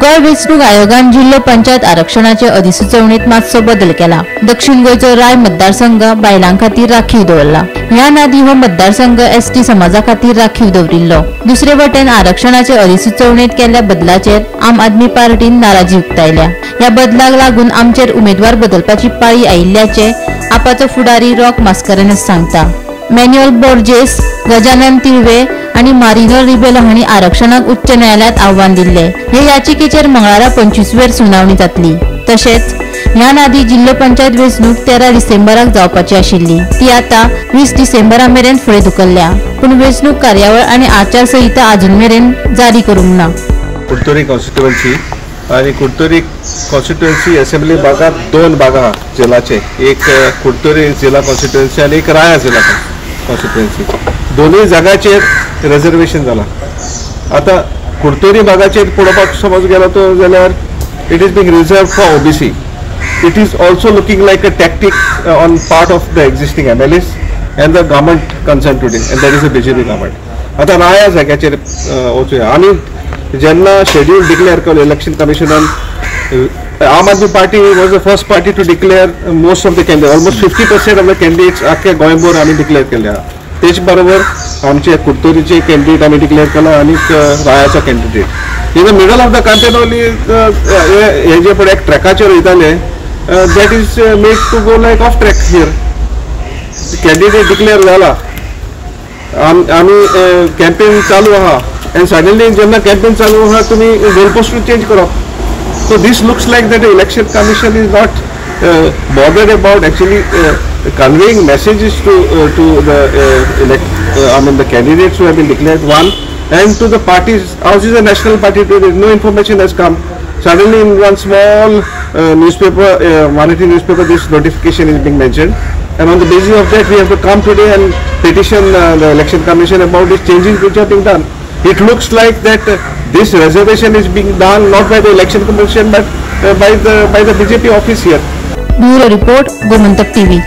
गोंय वेंचणूक आयोगान जिल्लो पंचायत आरक्षणाचे अधिसुचोवणेंत मातसो बदल केला. दक्षिण गोंयचो राय मतदारसंघ बायलां खातीर राखीव दवरला. ह्या आदीं हो मतदारसंघ एसटी समाजा खातीर राखीव दवरिल्लो. दुसरे वटेन आरक्षणाचे अधिसुचोवणेंत केल्ल्या बदलाचेर आम आदमी पार्टीन नाराजी उक्तायल्या. ह्या बदलाक लागून आमचेर उमेदवार बदलपाची पाळी आयिल्ल्याचे आपाचो फुडारी रॉक मास्करेन्हस सांगता. मॅन्युअल बोर्जेस, गजानन तिळवे आनी मारिनो रिबेलो हांणी आरक्षणाक उच्च न्यायालयांत आव्हान दिल्ले. हे याचिकेचेर मंगळारा 25 वेर सुनावणी जातली. तशेंच ह्या आदीं जिल्लो पंचायत वेंचणूक 13 डिसेंबराक जावपाची आशिल्ली, ती आतां 20 डिसेंबरा मेरेन फुडें धुकल्ल्या. पूण वेंचणूक कार्यावळ आनी आचारसंहिता अजून मेरेन जारी करूंक ना. कुडतरी कॉन्स्टिट्युएन्सी आनी कुडतरी कॉन्स्टिट्युएन्सी असेंब्ली भागात 2 भाग आहा जिल्हाचे, एक कुडतरी जिल्हा कॉन्स्टिट्युएन्सी आनी एक राया जिल्हा कॉन्स्टिट्युएन्सी. दोनूय जाग्याचेर रिजर्वेशन जाला. आतां कुडतरी भागाचेर पळोवपाक समज गेलो तो जाल्यार it is being reserve for OBC. It is also looking like a tactic on part of the existing MLAs and the government concern today, and that is a BJP government. आतां राया जाग्याचेर वचुया. आनी जेन्ना शेड्यूल डिक्लेअर केलो election कमिशनान, Aam Aadmi Party was the first party to declare most of the candidate, almost 50% of the candidates आख्या गोंयभर आमी declare केले आहा. तेच बरोबर आमचे कुडतरीचे कॅन्डिडेट आमी डिक्लेअर केला आनी रायाचो candidate. In the middle of the campaign only हे जे पळय एक ट्रॅकाचेर वयताले, that is made to go like off track. Here candidate declare जाला, आमी कॅम्पेन चालू आहा, एंड सडनली जेन्ना कॅम्पेन चालू आहा तुमी गोल पोस्ट चेंज करप. So this looks like that the Election Commission is not bothered about actually conveying messages to the the candidates who have been declared one, and to the parties. Ours is a national party today. No information has come. Suddenly in one small newspaper, Marathi newspaper, this notification is being mentioned, and on the basis of that we have to come today and petition the Election Commission about these changes which are being done. It looks like that this reservation is being done not by the Election Commission but by the BJP office here. Bureau Report, Gomantak TV.